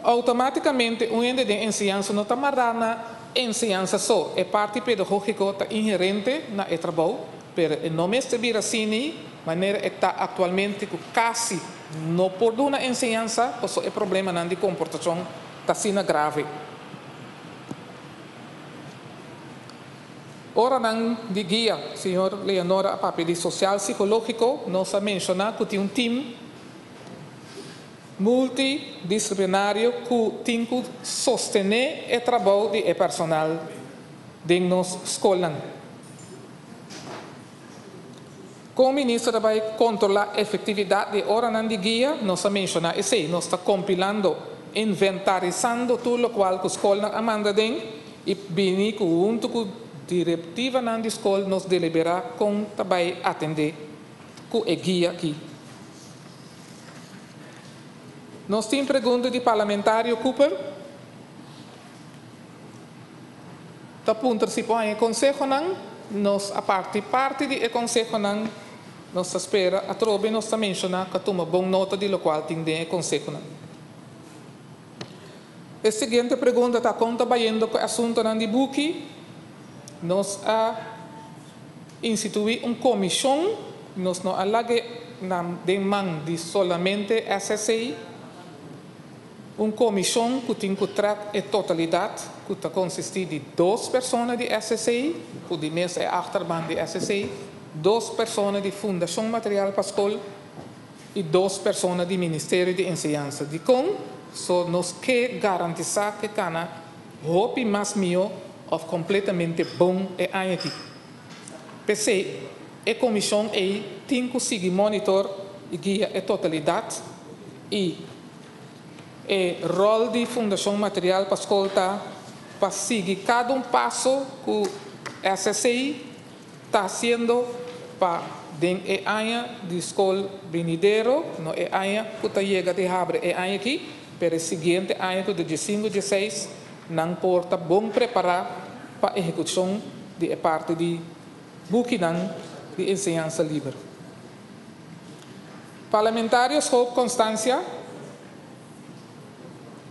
Outomátikamente un hende den enseñansa no ta mará na enseñansa so, e parti pedagógiko ta inherente na e trabou, pero e no mester bira asina manera e ta aktualmente ku kasi no por duna enseñansa pasobra e problemanan di komportashon ta asina grave. Oranan di guia, señor Leonora a papia di sosial sikológiko, nos a menshoná ku tin un tim multidisiplinario ku tin ku sostené e trabou di e personal den nos skolnan. Kon minister ta bai kontrolá efektividat di e oranan di guia? Nos a menshoná esei. Nos ta kompilando, inventarisando tur lokual ku skolnan a manda den i bini ku huntu ku direktivanan di skol nos deliberá kon ta bai atendé ku e guia aki. Nos tin pregunta di Parlamentario Cooper. Ta puntra si por haña e konsehonan. Nos a parti parti di e konsehonan. Nos ta spera atrobe nos ta menshoná ku a tuma bon nota di lokual tin den e konsehonan. E siguiente pregunta ta kon ta bayendo ku e asuntonan di buki. Nos a instituí un komishon, nos no a lag'é na den man di solamente SSC, un komishon ku tin ku trèk e totalidat ku ta konsistí di dos persona di SSC, ku di mes e achterban di SSC, dos persona di Fundashon Material pa Skol i dos persona di Ministerio di Enseñansa. Dikon? So nos ke garantisá ku e kana hopi mas mihó òf kompletamente bon e aña aki. P'esei e komishon ei tin ku sigui monitor i guia e totalidat i e ròl di Fundashon Material pa Skol ta pa sigui kada un paso ku SSC ta hasiendo pa den e aña di skol binidero, no e aña ku ta yega di habri e aña aki, pero e siguiente aña ku ta diesinku, dieseis, nan por ta bon prepará pa ehekushon di e parti di bukinan di enseñansa liber. Parlamentario Schoop Constancia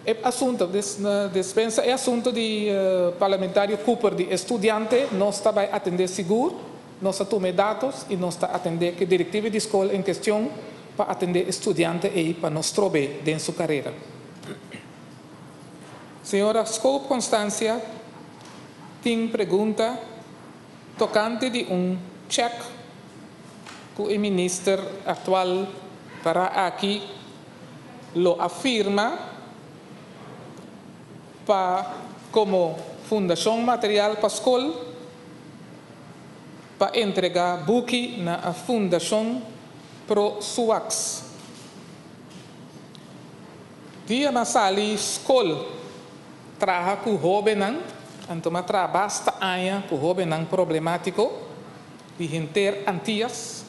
e asunto despensa e asunto di Parlamentario Cooper di e studiante nos ta bai atendé sigur, nos a tuma e datos y nos ta atendé ku e direktiva di skol en kestion pa atendé e studiante ei pa no strob'é den su karera. Señora Schoop Constancia tin pregunta tokante di un chèk ku e minister aktual para aki lo a firma pa komo Fundashon Material pa Skol pa entrega buki na a Fundashon Pro Suaks. Dia m'a sali skol traha ku hóbennan, anto m'a traha basta aña ku hóbennan problemátiko di henter Antias.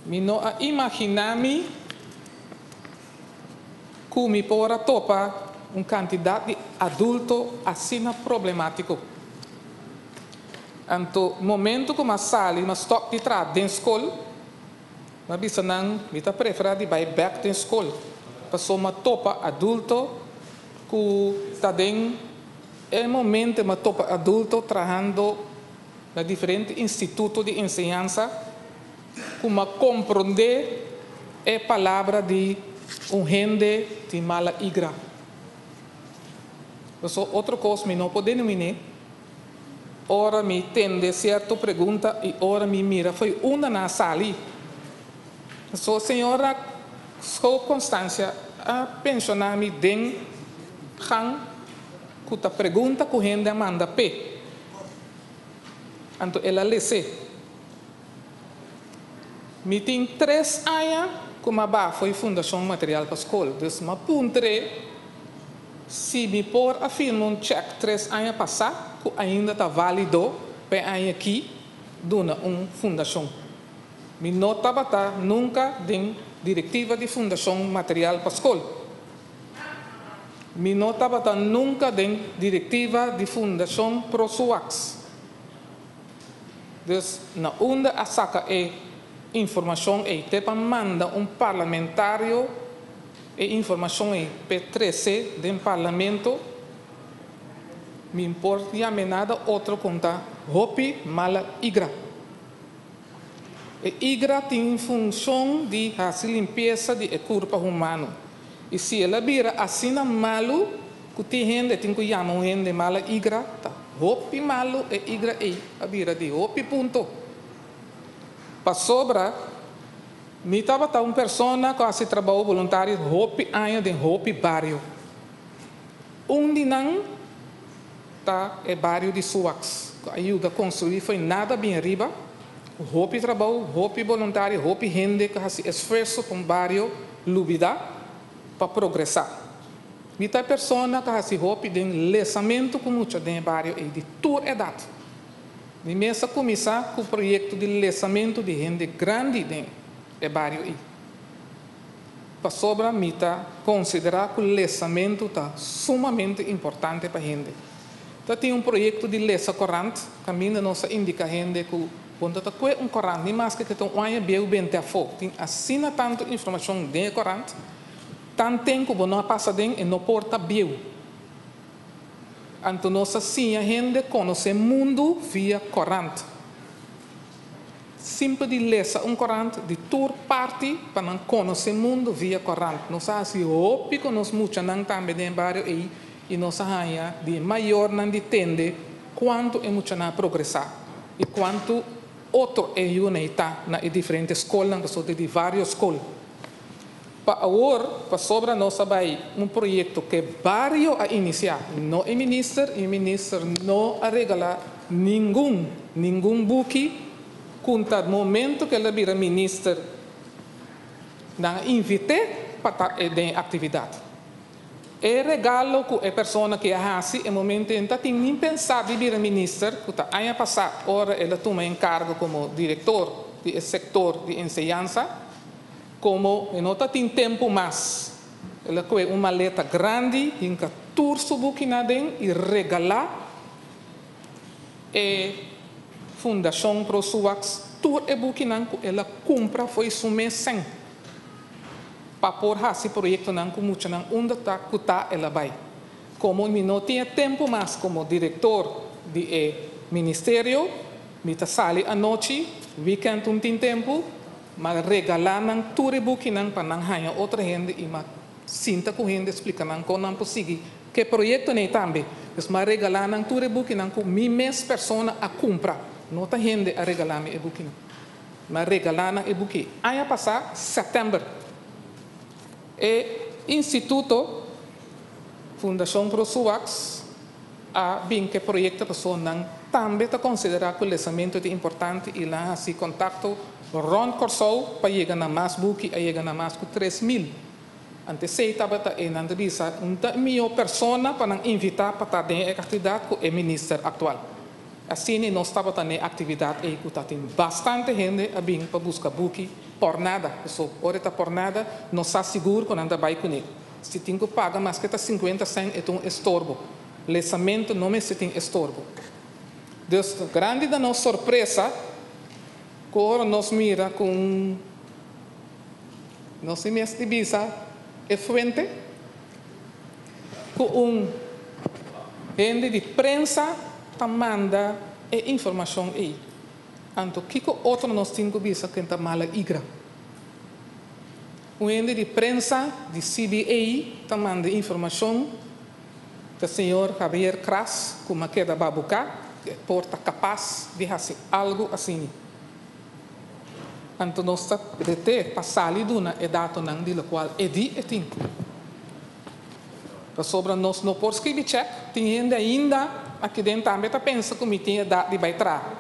Mi no a imaginá mi ku mi por a topa un kantidat di adulto asina problemátiko. Anto momento ku m'a sali m'a stòp di traha den skol, M'a bisa nan mi ta preferá di bai bèk den skol pasobra m'a topa adulto ku ta den e momento m'a topa adulto trahando na diferente instituto di enseñansa ku m'a komprondé e palabra di un hende tin mala igra. Pasobra otro kos mi no por denominé. Ora mi tende cierto pregunta y ora mi mira fo'i unda nan a sali. So señora Schoop Constancia a pensiona mi den gang cu ta pregunta cu hende a manda p'e. Anto el a lese. Mi tin tres aña cu m'a ba fo'i Fundacion Material pa Scol, dus m'a puntr'e Si mi por a firma un chèk tres aña pasá ku ainda ta válido pa e aña akí duna un fundashon. Mi no tabata nunka den direktiva di Fundashon Material pa Skol. Mi no tabata nunka den direktiva di Fundashon Prosuax. Dus na unda a saka e informashon ei te pa manda un parlamentario? E informashon ei p'e trese den Parlamento, mi por yam'e nada otro ku ta hopi mala igra. E igra tin funshon di hasi limpiesa di e kurpa humano. I si el a bira asina malu ku tin hende tin ku yama un hende mala igra, ta hopi malu e igra ei a bira di hopi punto. Pasobra Mi tabata un persona ku a hasi trabou boluntario hopi aña den hopi bario. Un di nan ta e bario di Suwax, ku a yuda konstruí fo'i nada bin riba, ku hopi trabou, hopi boluntario, hopi hende ku a hasi esfuerso pa un bario lubidá pa progresá. Mi ta e persona ku a hasi hopi den lesamentu ku mucha den e bario ei di tur edat. Mi mes a kuminsá ku proyekto di lesamentu di hende grandi den e bario ei, pasobra mi ta konsiderá ku lesamentu ta sumamente importante pa hende. Ta tin un proyekto di lesa korant kaminda nos a indiká hende ku bo no ta kue un korant ni maske ke ta un aña bieu bente afó. Tin asina tantu informashon den e korant, tanten ku bo no a pasa den e no por ta bieu. Anto nos a siña hende konosé mundu via korant. Simpel di lesa un korant di tur parti pa nan konosé mundu via korant. Nos a hasi hopi ku nos muchanan tambe den e bario ei i nos a haña di e mayornan di tende kuantu e muchanan a progresá i kuantu otro e yunan ta na e diferente skolnan pasobra di vários skol. Pa awor, pasobra nos a bai un proyekto ku e bario a inisiá, no e minister, i e minister no a regalá ningun, ningun buki ku ta momento ku el a bira minister nan a invit'é pa ta den e aktividat. E regalo ku e persona ke a hasi e momento ei no ta tin nin pensá di bira minister, ku ta aña pasá ora el a tuma enkargo komo direktor di e sektor di enseñansa. Komo e no ta tin tempu mas, el a kohe un maleta grandi, hinka tur su bukinan aden i regalá e Fundashon Pro Suwax tur e bukinan ku el a kumpra fo'i su mes sèn pa por hasi proyektonan ku muchanan unda ta ku ta el a bai. Komo mi no tin e tempu mas komo direktor di e ministerio, mi ta sali anochi, wikènt un tin tempu, M'a regalá nan tur e bukinan pa nan haña otro hende i m'a sinta ku hende splika nan kon nan por sigui ku e proyektonan ei tambe. Dus m'a regalá nan tur e bukinan ku mi mes persona a kumpra. No ta hende a regalá mi e bukinan. M'a regalá nan e buki aña pasá sèptèmber. E instituto Fundashon Pro Suwax a bin ku e proyekto pasobra nan tambe ta konsiderá ku lesamentu ta importante i nan a hasi kontakto rònt Kòrsou pa yega na mas buki, a yega na mas ku 3000. Ante esei tabata e nan ta bisa un ta e mihó persona pa nan invitá pa ta den e aktividat ku e minister aktual. Asina nos tabata na e aktividat ei ku tatin bastante hende a bin pa buska buki pòrnada, pasobra ora e ta pòrnada nos sa sigur ku nan ta bai kuné. Si tin ku paga maske ta sinkuenta sèn e ta un estorbo. Lesamentu no mester tin estorbo. Dus grandi ta nos sorpresa ku ora nos mira ku un nos si mester bisa e fuente ku un hende di prensa ta manda e informashon ei. Anto kiko otro nos tin ku bisa ken ta mala igra? Un hende di prensa di CBA ta manda informashon ta señor Javier Kras ku ma keda babuká ku e por ta kapas di hasi algu asini. Anto nos ta reté pa sali duna e datonan di lokual e di e tin. Pasobra nos no por skibi chèk, tin hende ainda aki den tambe ta pensa ku mi tin edat di bai traha.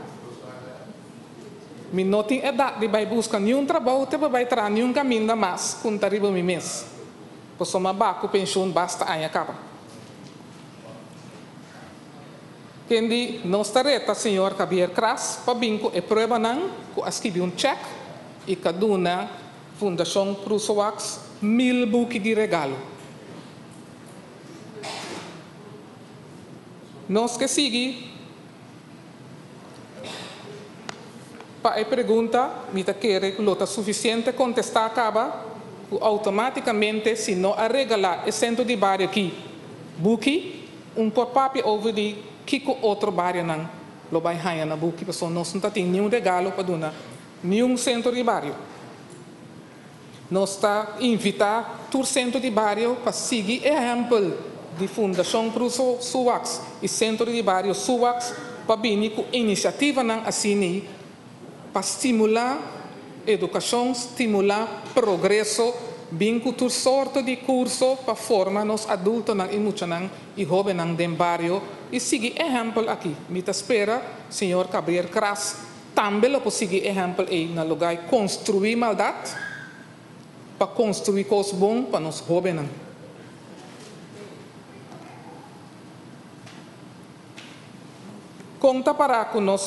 Mi no tin edat di bai buska niun trabou te pa bai traha niun kaminda mas ku n'ta riba mi mes. Pasobra m'a ba ku penshun basta aña kaba. Ken di nos ta reta señor Javier Kras pa bin ku e pruebanan ku a skibi un chèk i ka duna Fundashon Krusowax 1000 buki di regalo. Nos ke sigui. Pa e pregunta, mi ta kere ku lo ta sufisiente kontestá kaba. Ku outomátikamente si no a regalá e sentro di bario akí buki, un por papia over di kiko otro barionan lo bai haña na buki, pasobra nos no ta tin niun regalo pa duna niun sentro di bario. Nos ta invitá tur sentro di bario pa sigui e ehèmpel di Fundashon Pro Souax i Sentro di Bario Souax pa bini ku inisiativanan asina pa stimulá edukashon, stimulá progreso, bin ku tur sorto di kurso pa forma nos adultonan i muchanan i hóbennan den bario i sigui ehèmpel aki. Mi ta spera señor Gabriel Cras tambe lo por sigui ehèmpel ei na lugá di konstruí maldat pa konstruí kos bon pa nos hóbennan. Kon ta pará ku nos.